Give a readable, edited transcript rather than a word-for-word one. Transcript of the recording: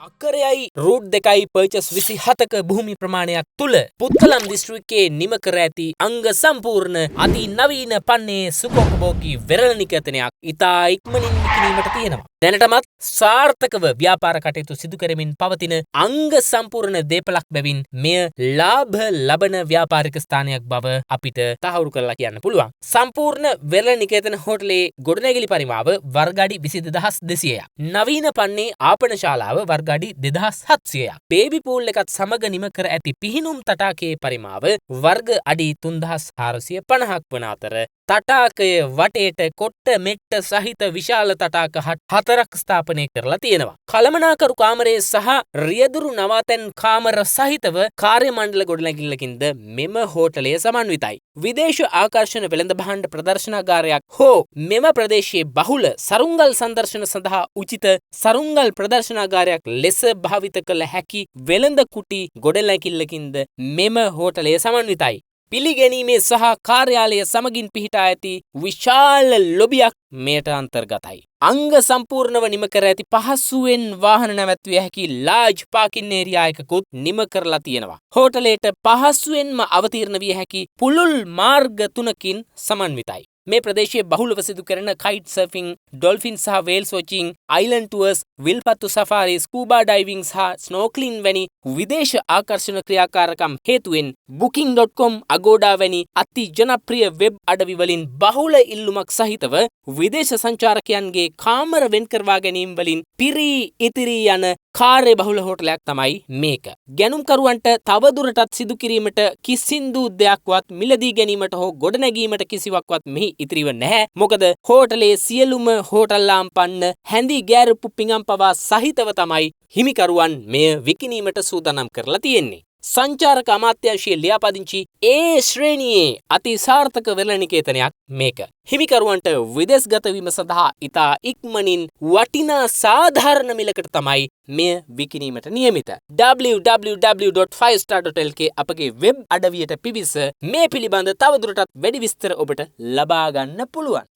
අකරයයි root 2යි perches 27ක භූමි ප්‍රමාණයක් තුළ පුත්තලම් දිස්ත්‍රික්කයේ නිම කර ඇති අංග සම්පූර්ණ අති නවීන පන්නේ සුඛෝපභෝගී වෙරළ නිකේතනයක් ඉතා ඉක්මනින් විකිණීමට තියෙනවා. දැනටමත් සාර්ථකව ව්‍යාපාර කටයුතු සිදු කරමින් පවතින අංග සම්පූර්ණ දේපලක් බැවින් මෙය ලාභ ලබන ව්‍යාපාරික ස්ථානයක් බව අපිට තහවුරු කරලා කියන්න පුළුවන්. සම්පූර්ණ වෙරළ නිකේතන හෝටලයේ ගොඩනැගිලි පරිමාව වර්ග අඩි 22,200ක්. නවීන පන්නේ ආපන ශාලාව වර්ග අඩි 2700ක්. බේබි පූල් එකත් සමග නිම කර ඇති පිහිනුම් තටාකයේ පරිමාව වර්ග අඩි 3450ක් වන අතර, තටාකය වටේට කොට්ට මෙට්ට සහිත විශාල තටාක හතරක් ස්ථාපනය කරලා තියෙනවා. කළමනාකරු කාමරය සහ රියදුරු නවාතැන් කාමර සහිතව කාර්ය මණ්ඩල ගොඩනැගිල්ලකින්ද මෙම හෝටලය සමන්විතයි. විදේශ ආකර්ෂණ වෙළඳ භාණ්ඩ ප්‍රදර්ශනාගාරයක් හෝ මෙම ප්‍රදේශයේ බහුල සරුංගල් සංදර්ශන සඳහා උචිත සරුංගල් ප්‍රදර්ශනාගාරයක් ලෙස භාවිත කළ හැකි වෙළඳ කුටි ගොඩනැගිල්ලකින්ද මෙම හෝටලය සමන්විතයි. පිළිගැනීමේ සහ කාර්යාලය සමගින් පිහිටා ඇති විශාල ලොබියක් මෙයට අන්තර්ගතයි. අංග සම්පූර්ණව නිම කර ඇති පහසුවෙන් වාහන නැවැත්විය හැකි ලාජ් පාකින් ඒරියා එකකුත් නිම කරලා තියෙනවා. හෝටලයට පහසුවෙන්ම අවතීර්ණ විය හැකි පුළුල් මාර්ග තුනකින් සමන්විතයි. මේ ප්‍රදේශයේ බහුලව සිදු කරන කයිට් සර්ෆින්, ඩොල්ෆින් සහ whales watching, island tours, Wilpattu safari, scuba diving සහ ස්නෝක්ලින් වැනි විදේශ ආකර්ෂණ ක්‍රියාකාරකම් හේතුවෙන් Booking.com, Agoda වැනි අති ජනප්‍රිය වෙබ් අඩවි වලින් බහුල ඉල්ලුමක් සහිතව විදේශ සංචාරකයන්ගේ කාමර වෙන් කරවා ගැනීම වලින් පිරී ඉතිරී යන කාර්ය බහුල හෝටලයක් තමයි මේක. ගැනුම්කරුවන්ට තවදුරටත් සිදු කිරීමට කිසිදු දෙයක්වත් මිලදී ගැනීමට හෝ ගොඩනැගීමට කිසිවක්වත් මෙහි ඉතිරිව නැහැ. මොකද හෝටලේ සියලුම හෝටල් ලාම්පන්න, හැඳි ගෑරුප්පු, පිඟන් පවා සහිතව තමයි හිමිකරුවන් මෙය විකිණීමට සූදානම් කරලා තියෙන්නේ. සංචාරක අමාත්‍යංශයේ ලියාපදිංචි ඒ ශ්‍රේණියේ අති සාර්ථක වෙරළ නිකේතනයක් මේක. හිමිකරුවන්ට විදෙස්ගත වීම සඳහා ඉතා ඉක්මනින් වටිනා සාධාරණ මිලකට තමයි මෙය විකිණීමට නියමිත. www.5star.lk අපගේ වෙබ් අඩවියට පිවිස මේ පිළිබඳ තවදුරටත් වැඩි විස්තර ඔබට ලබා ගන්න පුළුවන්.